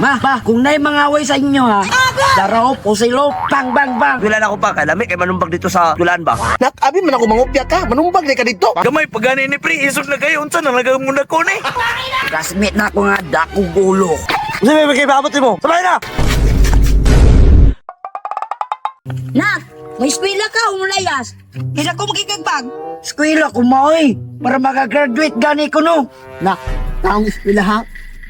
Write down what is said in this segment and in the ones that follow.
Ma, pa, kung na'y mangaway sa inyo ha, daraw, pusilo, bang, bang, bang. Wala na ako pa, kay lami kay manumbag dito sa tulaan ba? Nak, abi man ako mangupya ka, manumbag di ka dito. Gamay pagani ni pre, isog na kayo unsa na nagamuna ko ni. Classmate na ako nga, dakong ulo. Unsa may kay paabot mo? Sabay na. Nak, may eskwela ka umulayas. Kaysa ko magkikagbag. Eskwela ko maoy, para makagraduate gani ko no. Nak, taong eskwela ha.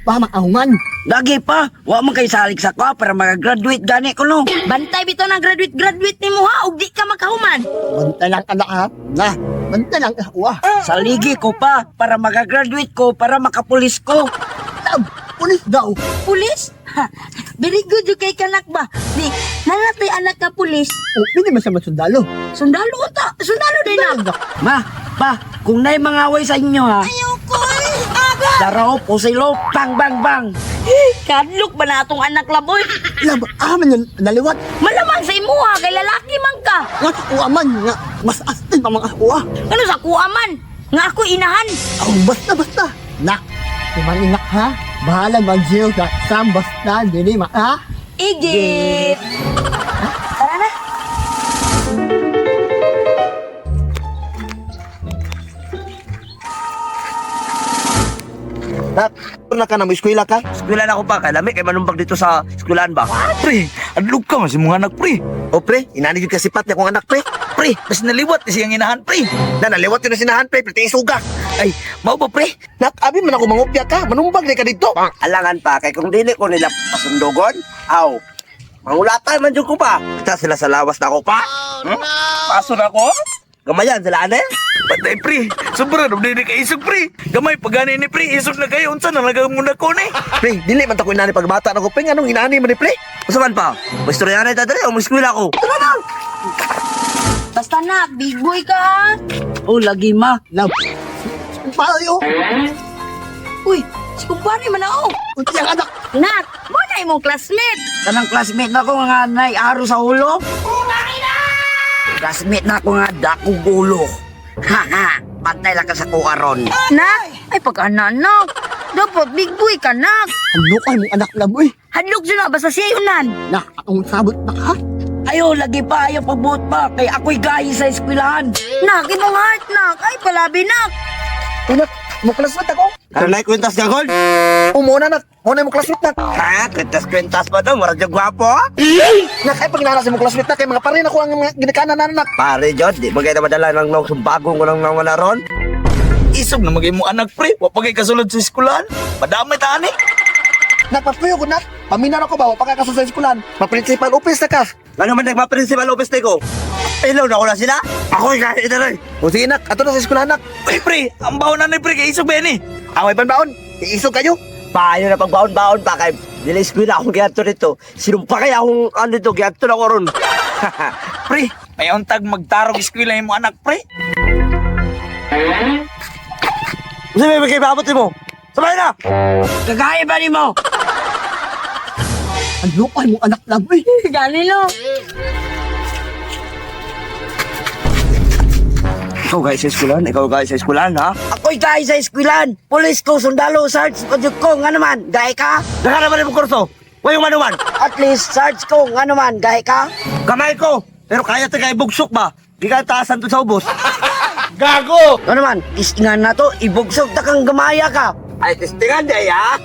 Pa makahuman. Lagi pa, wa man kay salig sa ko para makagraduate gani ko no. Bantay bitaw ng graduate-graduate nimo ha ug di ka makahuman. Bantay lang anak ha. Na, bantay lang ah. Saligi ko pa para makagraduate ko para makapulis ko. Tab, pulis daw. Pulis? Ha, very good yung kay kanak ba? Di, nanatay anak ka pulis. O, pwede man siya magsundalo. Sundalo unta, sundalo din na. Ma, pa, kung na'y mangaway sa inyo ha, Ayoko ay, aga. daraw, pusilo, bang, bang, bang. Kadlok ba na atong anak laboy? Lab, ah man yun, naliwat. Malamang sa imuha kay lalaki man ka. Nga sa kuha man, nga mas astin pa mga kuha. Ano sa kuha man? Nga ako inahan. Oh, basta basta. Nak, kumain ha. Bahala mag-jail ka. Sam, basta, dili ma, ha? Igit. Tara na. Nak, na ka na mo eskwela ka? Eskwela na ako pa, kay lami kay manumbag dito sa eskwelahan ba? Pre, adlok ka man si mga anak pre. O pre, inani jud kasi pat niya akong anak pre. Pre, mas naliwat ni siyang inahan pre. Na naliwat yun na sinahan pre, pre isuga. Ay, mao ba pre? Nak, abi man ako mangupya ka, manumbag di ka dito. Alangan pa kay kung dili ko nila pasundugon, aw. Mangulatan man jud ko pa. Kita sila sa lawas na ako pa. Hmm? Paso na ako? Gamayan sila ane. Patay pre, sobra na dili ka isog pre. Gamay pagani ni pre, isog na kayo unsa na nagamuna ko ni. Pre, dili man ta ko inani pagbata na ko pre, anong inani man ni pre? Unsa man pa? Mo istorya na ta diri o mo eskwela ko. Basta nak, big boy ka ha. Oh, lagi ma. Lab, payo. Uy, si kumpare man ako. Unti ang anak. Nak, mo na imong classmate. Kanang classmate na ko nga na'y aro sa ulo. Classmate na ko nga dakong ulo. Ha ha, bantay lang ka sa kuha ron. Nak, ay pag-anak nak. Dapat big boy ka nak. Ang lukay mong anak lab, uy. Hadlok dyan na, basta siya yunan. Nak, akong sabot na ka. Ayo, lagi pa, ayaw pagbuot pa. Kay ako'y gaya sa eskwelahan. Nak, imong heart nak. Ay, palabi nak. Unak, mo classmate ako. Kanay kwintas ka gold? Umuna nak, muna mo classmate nak. Ha, kwintas-kwintas pa to, murag yung gwapo. Nak, ay pag inana sa mo classmate nak, kay mga pare na ko ang mga ginikanan na nak. Pare jod, di ba kayo na madala ng nong sumbagong ko ng nang ron? Isog na magay mo anak pre, wa pa kay kasulod sa eskwelahan. Madamay ta ani. Nak, papuyo ko nak. Paminar ako ba, wa pa ka sa eskwelahan. Ma-principal office na ka. Ano man nagpa-principal office ko? Ilaw na ko na sila. Ako'y kahit ito rin. O sige nak, ato na sa eskwelahan nak. Uy pre, ang baon na ni pre kay isog ba ni? Away ban baon, iisog kayo. Paano na pagbaon-baon pa kay dili eskwela akong giadto dito. Sinumpa kaya akong ano dito giadto na ko ron. Pre, may untag magtarog eskwela imo anak pre. Unsa may kay paabot mo? Sabay na. Kagaya ba nimo? Ang lukay mong anak lab, uy. Gani no. Ikaw guys sa eskwelahan, ikaw guys sa eskwelahan ha. Ako'y gaya sa eskwelahan. Pulis ko, sundalo, sarge, padyot ko, nga naman, gaya ka? Naka naman imong kurso. Wayong manuman. At least, sarge ko, nga naman, gaya ka? Kamay ko. Pero kaya ta kay bugsok ba? Di ka taasan to sa ubos. Nga naman, tistingan na to, ibugsok ta kang gamaya ka. Ay testingan day ha.